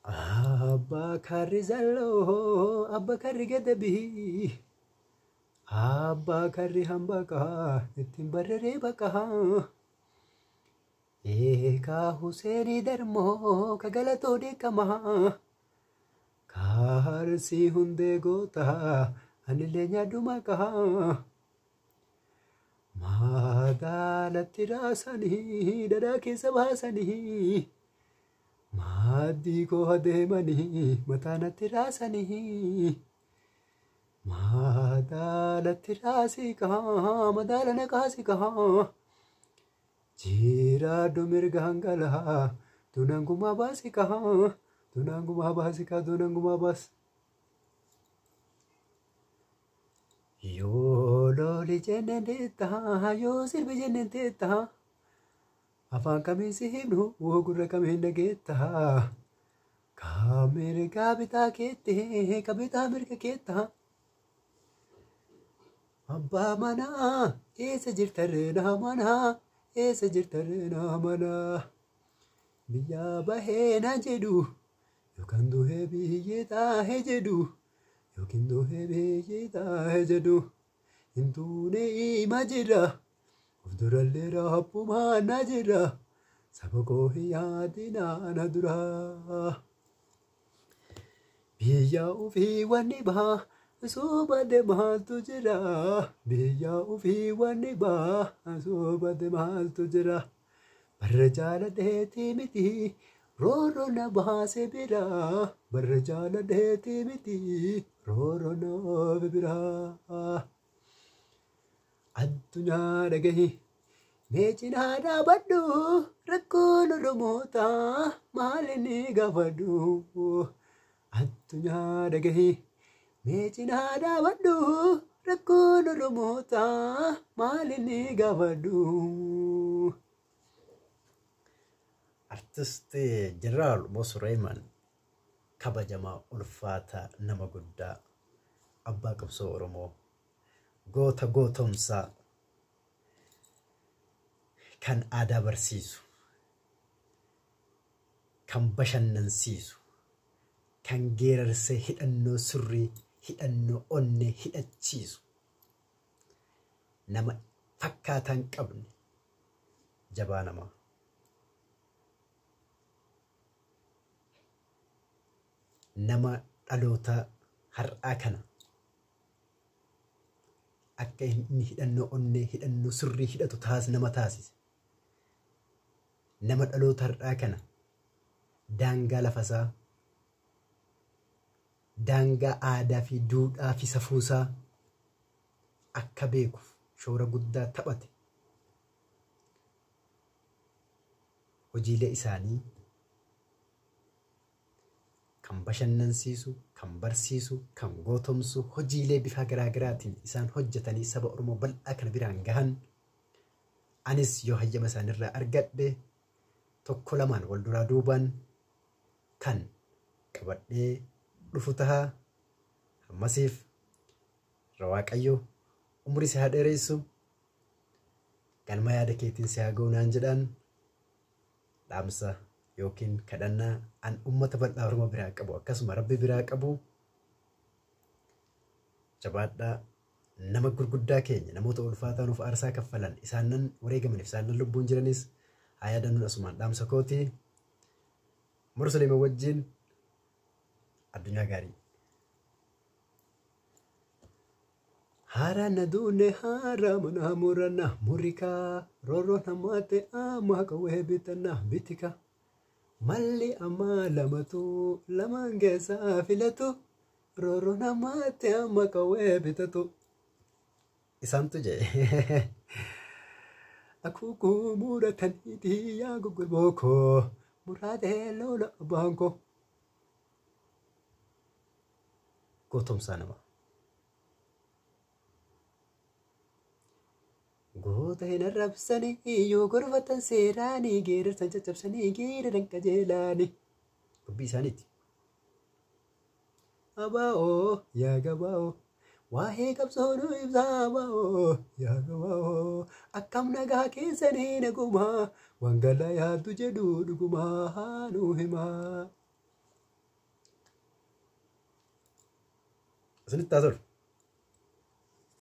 Abbaa karri zalloo, abbaa karri gadabii, abbaa karri hambaqaa, ittiin bararee baqaa. Eekaa Huseenii Darmoo ka galatoo deekamaa, ka Arsii hundee gootaa, anillee nyaadhu maqaa. Madaalatti raasanii, dhadhaa keessa baasanii. Maaddii koo adeemanii mataa natti raasanii. Madaalatti raasii kaa madaala na kaasii kaa. Jiraadhu mirga hangalaa dunangumaa baasii kaa dunangumaa baasii kaa dunangumaa baas. Yoo loli jenneen deettaa yoo sirbi jenneen teettaa. Afaan kamiin si himnu gurra kamiin dhageettaa. Ka mirgaa bitaa keettee ka bitaa mirga keettaa. Abbaa manaa eessa jirta reenaa manaa eessa jirta reenaa manaa. Biyyaa bahee naan jedhu yookaan duhee biyyee taahee jedhu yookiin duhee biyyee taahee jedhu hin duune himaa jira. Of durallee rabbumaa na jira saba koo hin yaadinaa na dura. Biyya ofii wanni baha soobadde maaltu jira? Biyya ofii wanni baha soobadde maaltu jira? Barra jaaladheetii miti rooroo na baase bira. Barra jaaladheetii miti rooroo na oofe bira. Addunyaa dhagahi mee cinaa dhaabadhu rakkoon Oromootaa maal inni gaafadhu. Addunyaa dhagahi mee cinaa dhaabadhu rakkoon Oromootaa maal inni gaafadhu. Artist Jeneraal Mosureeman kabajamaa ulfaataa nama guddaa abbaa qabsoo Oromoo goota gootomsaa kan aadaa barsiisu, kan bashannansiisu, kan geerarsee hidhannoo surrii, hidhannoo onnee hidhachiisu, nama fakkaataa hin qabne jabaa namaa. Nama dhaloota har'aa kana akka inni hidhannoo onnee, hidhannoo sirrii hidhatu taas nama taasise. Nama dhaloota har'aa kana daangaa lafasaa, daangaa aadaa fi duudhaa fi safuusaa akka beekuuf shoora guddaa taphate. Hojiilee isaanii kan bashannansiisu, kan barsiisu, kan gootomsu, hojiilee bifa garaagaraatiin isaan hojjetanii saba Oromoo bal'aa kana biraan gahan anis yoo hayyama isaanirraa argadhe tokko lamaan wal duraa duubaan kan qabadhee dhufu taha. Ammasiif Waaqayyo umurii si haa dheeressu, galma yaada keetiin si haa ga'u naan jedhaan dhaamsa yookiin kadhannaa an uummata bal'aa Oromoo biraa qabu akkasuma Rabbi biraa qabu jabaadhaa. Nama gurguddaa keenya namoota ulfaataa nuuf aarsaa kaffalan isaanan wareegamaniif isaanan lubbuun jiranis haa yaadannuun asumaan dhaamsa kooti. Mursuleema wajjin addunyaa gaarii. Haara na duune haara mana murana murikaa rooroo namaate amma qawwee bitanna bitika. Malli ammaa lamatu lamaan keessaa filatu rooroo namaate amma qawwee bitatu. Isaantu jedhe. Akuukuu murataniiti yaa gurgurboo koo muraatee lola abbaan koo. Gootomsaa namaa. Goota hin arrabsanii yoo gorfatan seeraanii geerarsan caccabsanii geeraran qajeelaanii. Dubbii isaaniiti. Abaa'oo yaa gabaa'oo waa'ee qabsoo nu ibsaa abaa'oo yaa gabaa'oo akkam nagaa keessanii nagumaa wangalaa yaaddu jedhu dhugumaa nu himaa. Isinitti haa tolu.